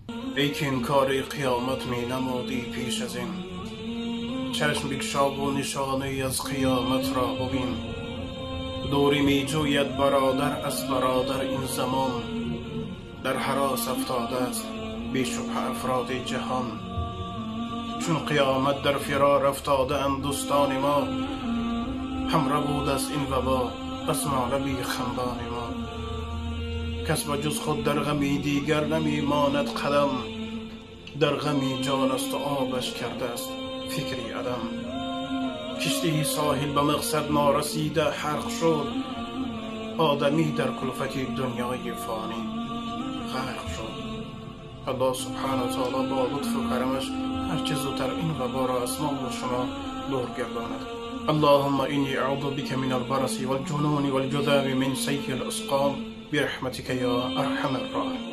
Эй ки инкори қиёмат менамудӣ пеш аз ин, чашм бикушо ва нишонае аз қиёмат ро бибин. Дурӣ меҷӯяд бародар аз бародар ин замон, дар ҳарос афтодааст бешубҳа афроди ҷаҳон. Чун қиёмат дар фирор афтодаанд дӯстони мо, ҳам рабуд аст ин вабо аз мо лаби хандони мо. Кас ба ҷуз худ дар ғами дигар намемонад қадам, дар ғами ҷон аст ва обаш кардааст фикри адам. Киштии соҳил ба мақсад норасида ғарқ шуд, одамӣ дар кулфати дунёи фонӣ ғарқ шуд. Аллоҳ субҳонаҳу ва таъоло бо лутфу карамаш ҳарчи зудтар ин ваборо аз мо ва шумо дур гардонад. Аллоҳумма иннӣ аъӯзу бика минал бараси вал ҷунуни вал ҷузами мин саййиил асқом бирахматика ё арҳамар роҳимин.